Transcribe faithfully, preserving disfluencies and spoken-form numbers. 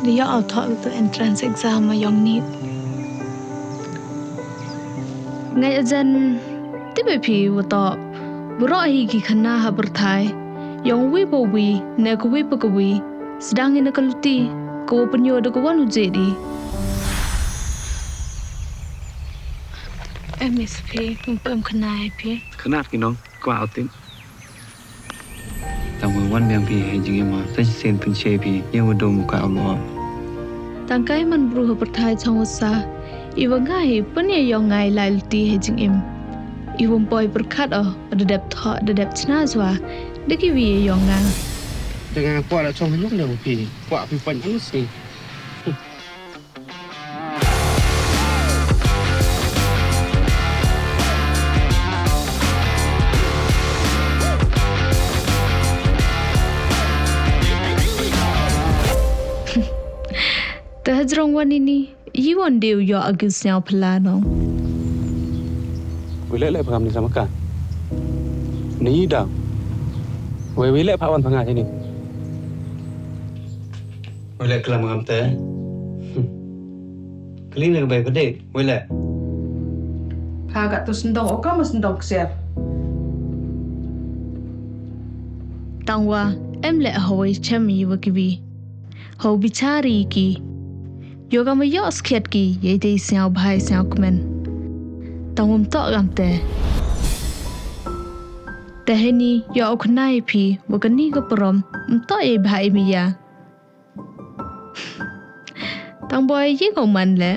Da yoh o thoh ka tu entrance exam a yong NEET. Ngai ajan, tip e phi wa toh, waroh hi ki khana ha pyrthai, yong wi pa wi, ne ka wi pa ka wi, sdang i na ka luti, ka wa pynyoh da ka wan u jedi. Em is phi, em khana i phi. Khana ki nong, kwah o tip. Tang wa wan biang phi hei jingim, sa shisien pynshai phi, ya wa dum ka amo. Tang kai man bru ha pyrthai chong wa sa, i wa nga hi pynïa yong ngai lai luti hei jingim. I wa mpoi pyrkhat o, da dep thoh, da dep chna jwa, da ki wi yong nga. Da nga kwah da chong ha yong da phi, kwah phi pan ang si. Te hajrong wan ini, i wan deu yoh agi sñiaw phylla nong. Wei leh leh pha ngam ni sama ka. Ni da. Wei wei leh pha wan pha nga ini. Wei leh klam ngam te. Kling na ka bai ka dei, wei leh. Pha ka tu sendong, o ka ma sendong ksiar. Tang wa, em leh hawai chem i wa ki wi. Haw bichar i ki. Yoh ka ma yoh skhiat ki, yei dei sñiaw bha i sñiaw kmen. Tang wam toh kam te. Te hei ni, yoh u khana i phi, wa ka ni ka parom, ym toh yei bha i mi ya. Tang boi yi ko man le.